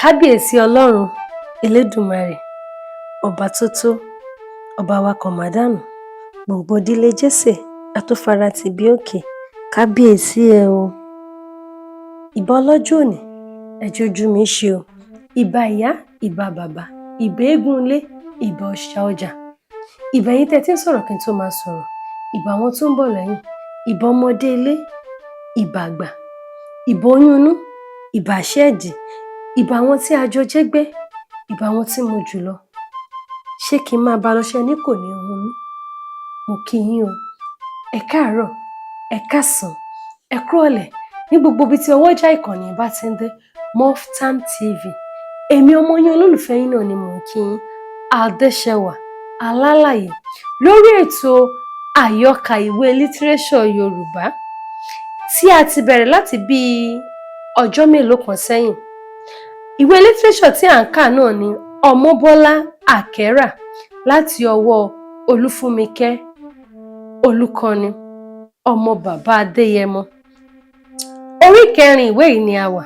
Kábíyèsí Ọlọ́run Elédùmarè, ọba tó tó, ọba wa kọ̀mádànù, gbòǹgbò ìdílé Jésè, atófaratì bí òkè, kábíyèsí ẹ o. Ìbà ọlọ́jọ́ òní, ẹ jẹ́ ojú mi ṣe o. Ìbà ìyá, ìbà bàbá, ìbà eégún ilé, ìbà òòṣà ọjà. Ìbà ẹ̀yin tẹ́ ẹ ti ń sọ̀rọ̀ kí n tó máa sọ̀rọ̀. Ìbà àwọn tó ń bọ̀ lẹ́yìn. Ìbà ọmọdé ilé, ìbà àgbà, ìbà oyún inú, ìbà àṣẹ́ẹ̀dì, ìbà àwọn tí a jọ jẹ́gbẹ́, ìbà àwọn tí mo jù lọ. Ṣé kí n máa bá a lọ ṣé ẹ ní kò ní hun mí? Mo kí yín o. Ẹ káàárọ̀, ẹ káàsán, ẹ kúrọ̀lẹ́ ní gbogbo ibi tí ọwọ́jà ìkànnì bá ti ń dé Moftam TV. Èmi ọmọ yín olólùfẹ́ yín náà ni mò ń kí yín, Adéṣẹwà Alálàyé, lórí ètò àyọkà ìwé lítírésọ̀ Yorùbá tí a ti bẹ̀rẹ̀ láti bíi ọjọ́ mélòó kan sẹ́yìn. Ìwé lítírésọ̀ tí à ń kà náà ni Ọmọbọ́lá Àkẹ́rà láti ọwọ́ Olúfúnmikẹ́ Olúkọ́ni, ọmọ bàbá Adéyẹmọ. Orí kẹrin ìwé yìí ni a wà.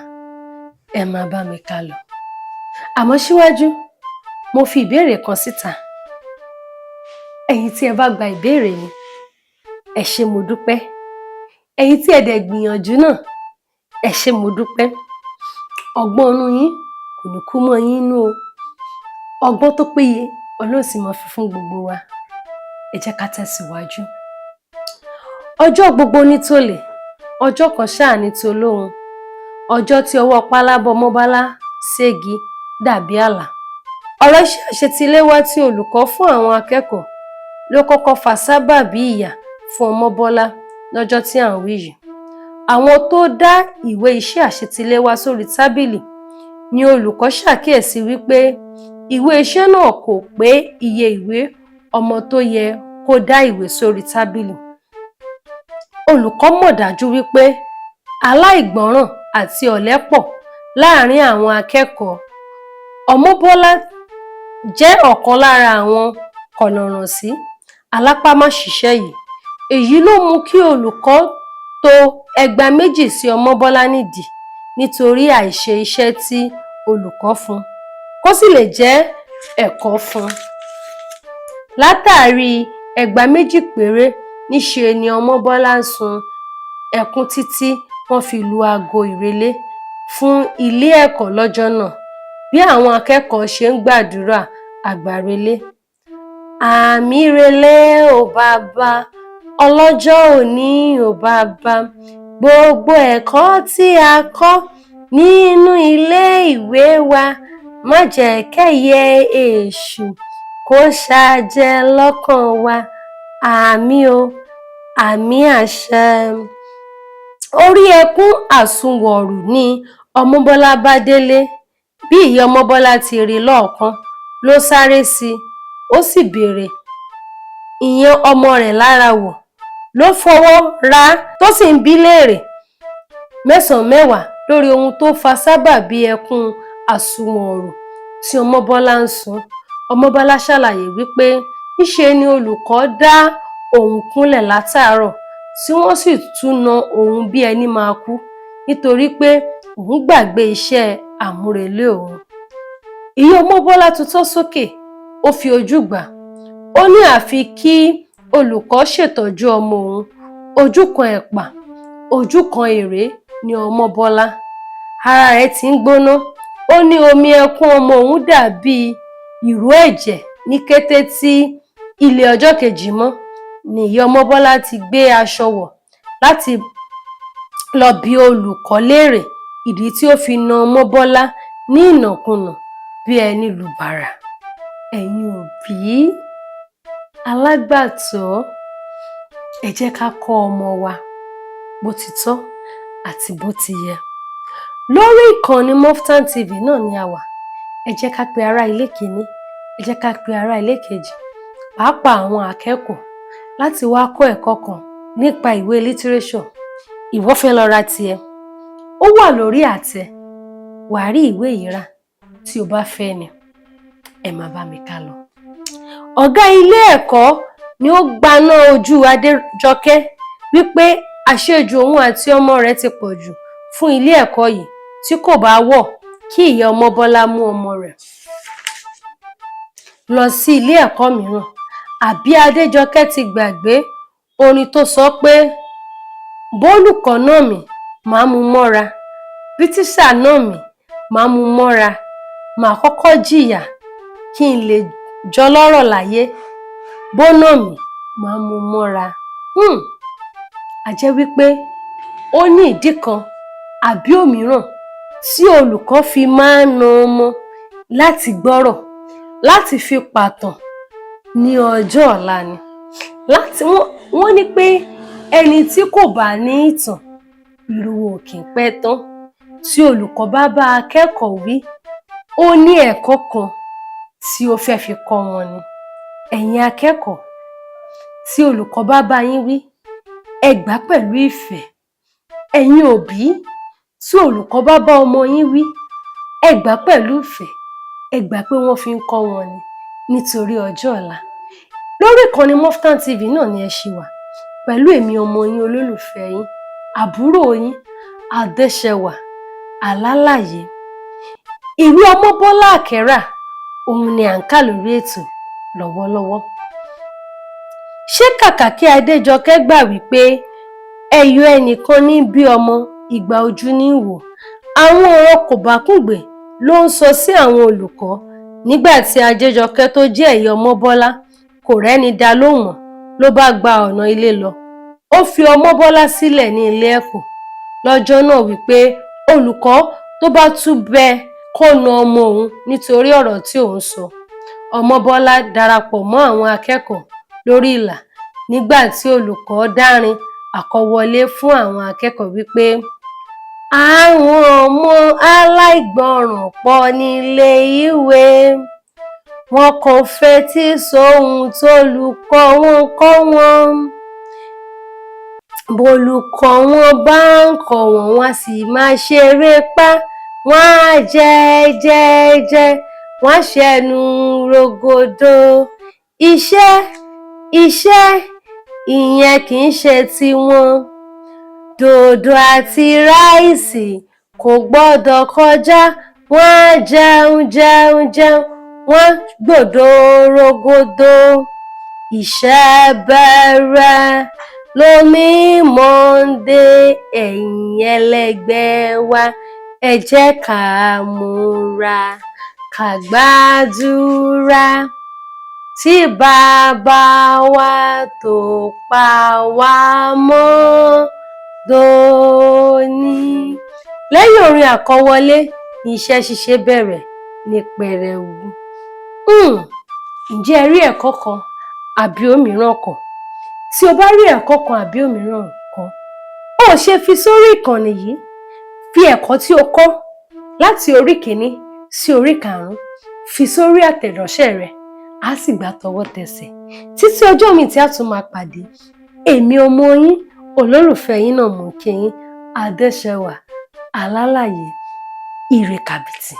Ẹ máa bá mi ká lọ. Àmọ́ síwájú, mo fi ìbéèrè kan síta. Ẹ̀yin tí ẹ bá gba ìbéèrè mi, ẹ ṣé, mo dúpẹ́. Ẹ̀yin tí ẹ dẹ̀ gbìyànjú náà, ẹ ṣé, mo dúpẹ́. Ọgbọ́n inú yín kò ní kú mọ́ yín nínú o. Ọgbọ́n tó péye Ọlọ́run sì máa fi fún gbogbo wa. Ẹ jẹ́ ká tẹ̀síwájú. Ọjọ́ gbogbo ní tolè, ọjọ́ kan ṣáà ní tolóhun. Ọjọ́ tí ọwọ́ pálábá Ọmọbọ́lá ségi dàbí àlá. Ọ̀rọ̀ iṣẹ́ àṣetiléwá tí olùkọ́ fún àwọn akẹ́kọ̀ọ́ ló kọ́kọ́ fa sábàbí ìyà fún Ọmọbọ́lá lọ́jọ́ tí à ń wí yìí. Àwọn tó dá ìwé iṣẹ́ àṣetiléwá sórí tábìlì ni olùkọ́ ṣàkíyèsí wípé ìwé iṣẹ́ náà kò pé iye ìwé ọmọ tó yẹ kó dá ìwé sórí tábìlì. Olùkọ́ mọ̀ dájú wípé aláìgbọ́ràn àti ọ̀lẹ pọ̀ láàárín àwọn akẹ́kọ̀ọ́. Ọmọbọ́lá jẹ́ ọ̀kan lára àwọn kọ̀lọ̀rànsí alápámáṣiṣẹ́ yìí. Èyí ló mú kí olùkọ́ tó ẹgba méjì sí Ọmọbọ́lá nídìí nítorí àìṣe iṣẹ́ tí olùkọ́ fún un, kó sì lè jẹ́ ẹ̀kọ́ fún un. Látàrí ẹgba méjì péré, níṣe ni Ọmọbọ́lá ń sun ẹkún títí wọ́n fi lu aago ìrelé fún ilé ẹ̀kọ́ lọ́jọ́ náà bí àwọn akẹ́kọ̀ọ́ ṣe ń gbàdúrà àgbà relé. Àmín relé o bàbá, ọlọ́jọ́ òní o bàbá, gbogbo ẹ̀kọ́ tí a kọ́ nínú ilé ìwé wa, má jẹ́ kẹ́yẹ èṣù kó ṣàjẹ́ lọ́kàn wa. Àmín o, àmín àṣẹ. Orí ẹkún àsunwọ̀rù ni Ọmọbọ́lá bá délé. Bí ìyá Ọmọbọ́lá ti rí i lọ́ọ̀ọ́kán ló sáré sí i, ó sì béèrè ìyẹn ọmọ rẹ̀ lára wò, ló fọwọ́ ra á tó sì ń bi í léèrè mẹ́sàn-án mẹ́wàá lórí ohun tó fa sábàbí ẹkún àsunwọ̀rù tí Ọmọbọ́lá ń sun. Ọmọbọ́lá ṣàlàyé wípé ńṣe ni olùkọ́ dá òun kúnlẹ̀ látàárọ̀ tí wọ́n sì tún na òun bí ẹni máa kú nítorí pé òun gbàgbé iṣẹ́ àmúrelé òun. Ìyá Ọmọbọ́lá tutọ́ sókè, ó fi ojú gbà á. Ó ní àfi kí olùkọ́ ṣètọ́jú ọmọ òun. Ojú kan ẹ̀pà, ojú kan èré ní Ọmọbọ́lá. Ara rẹ̀ ti ń gbóná. Ó ní omi ẹkún ọmọ òun dàbí ìró ẹ̀jẹ̀. Ní kété tí ilẹ̀ ọjọ́ kejì mọ́ ni ìyá Ọmọbọ́lá ti gbé aṣọ wọ̀ láti lọ bi olùkọ́ léèrè ìdí tí ó fi na Ọmọbọ́lá ní ìnàkunà bí ẹni lu bàrà. Ẹ̀yin òbí, alágbàtọ́, ẹ jẹ́ ká kọ́ ọmọ wa bó ti tọ́ àti bó ti yẹ. Lórí ìkànnì Moftam TV náà ni a wà. Ẹ jẹ́ ká pe ará ilé kìíní, ẹ jẹ́ ká pe ará ilé kejì, pàápàá àwọn akẹ́kọ̀ọ́ láti wá kọ́ ẹ̀kọ́ kan nípa ìwé lítírésọ̀. Ìwọ fẹ́ lọ ra tiẹ̀, ó wà lórí àtẹ, wàá rí ìwé yìí rà tí o bá fẹ́ ni. Ẹ máa bá mi ká lọ. Ọ̀gá ilé ẹ̀kọ́ ni ó gbaná ojú Adéjọkẹ́ wípé àṣejù òun àti ọmọ rẹ̀ ti pọ̀ jù fún ilé ẹ̀kọ́ yìí tí kò bá wọ̀ kí ìyá Ọmọbọ́lá mú ọmọ rẹ̀ lọ sí ilé ẹ̀kọ́ mìíràn? Àbí Adéjọkẹ́ ti gbàgbé orin tó sọ pé bólùkọ́ nà mí, màá mú mọ́ra, bí tíṣà nà mí, màá mú mọ́ra, màá kọ́kọ́ jìyà kí n lè jọlọ́rọ̀ láyé, bó nà mí, màá mú mọ́ra. A jẹ́ wípé ó ní ìdí kan àbí òmíràn tí olùkọ́ fi máa ń na ọmọ láti gbọ́rọ̀, láti fi pàtàn ní ọjọ́ ọ̀la ni. Láti wọ́n ní pé ẹni tí kò bá ní ìtàn, irú wọn ò kì í pẹ́ tán. Tí olùkọ́ bá bá akẹ́kọ̀ọ́ wí, ó ní ẹ̀kọ́ kan tí ó fẹ́ fi kọ́ wọn ni. Ẹ̀yin akẹ́kọ̀ọ́, tí olùkọ́ bá bá yín wí, ẹ gbà á pẹ̀lú ìfẹ́. Ẹ̀yin òbí, tí olùkọ́ bá bá ọmọ yín wí, ẹ gbà á pẹ̀lú ìfẹ́, ẹ gbà pé wọ́n fi ń kọ́ wọn ni nítorí ọjọ́ ọ̀la. Lórí ìkànnì Moftan TV náà ni ẹ ṣì wà pẹ̀lú èmi ọmọ yín, olólùfẹ́ yín, àbúrò yín, Adéṣẹwà Alálàyé. Ìwé Ọmọbọ́lá Àkẹ́rà òun ni à ń kà lórí ètò lọ́wọ́lọ́wọ́. Ṣé kàkà kí Adéjọkẹ́ gbà wípé ẹyọ ẹnìkan ní bí ọmọ ìgbà ojú ní wò, àwọn ọ̀rọ̀ kòbákùngbé ló ń sọ sí àwọn olùkọ́ nígbà tí Adéjọkẹ́ tó jẹ́ ìyá Ọmọbọ́lá kò rẹ́ni dá lóhùn mọ́ ló bá gba ọ̀nà ilé lọ. Ó fi Ọmọbọ́lá sílẹ̀ ní ilé ẹ̀kọ́ lọ́jọ́ náà wípé olùkọ́ tó bá tún bẹ́ẹ̀ kó na ọmọ òun nítorí ọ̀rọ̀ tí òun sọ. Ọmọbọ́lá darapọ̀ mọ́ àwọn akẹ́kọ̀ọ́ lórí ìlà nígbà tí olùkọ́ dárin àkọwọlé fún àwọn akẹ́kọ̀ọ́ wípé àwọn ọmọ aláìgbọràn pọ̀ nílé ìwé, wọn kò fetí sóhun tólùkọ́ wọn kọ́ wọn, bólùkọ́ wọn bá ń kọ́ wọn, wọ́n á sì máa ṣerépá, wọ́n á jẹ jẹ jẹ, wọ́n á ṣẹnu rogodo. Iṣẹ́ iṣẹ́ ìyẹn kì í ṣe tiwọn. Dòdò àti ráìsì kò gbọ́dọ̀ kọjá, wọ́n á jẹun jẹun jẹun, wọ́n á gbòdo rogodo. Iṣẹ́ bẹ̀rẹ̀ lóní Monday, ẹ̀yin ẹlẹgbẹ́ wa, ẹ jẹ́ ká múra ká gbàdúrà tí bàbá wa tó pa wá mọ́ dòní. Lẹ́yìn orin àkọwọlé ni iṣẹ́ ṣíṣe bẹ̀rẹ̀ ní pẹrẹwu. Ǹjẹ́ ẹ rí ẹ̀kọ́ kan àbí òmíràn kọ́? Tí o bá rí ẹ̀kọ́ kan àbí òmíràn kọ́, ó ṣe fi sórí ìkànnì yìí. Fi ẹ̀kọ́ tí o kọ́ láti orí kìíní sí orí karùn-ún fi sórí àtẹ̀ránṣẹ́ rẹ, á sì gbà tọwọ́ tẹsẹ̀. Títí ọjọ́ mi tí a tún máa pàdé, èmi ọmọ yín, olólùfẹ́ yín náà mò ń kí yín, Adéṣẹwà Alálàyé. Ire kàbìtì.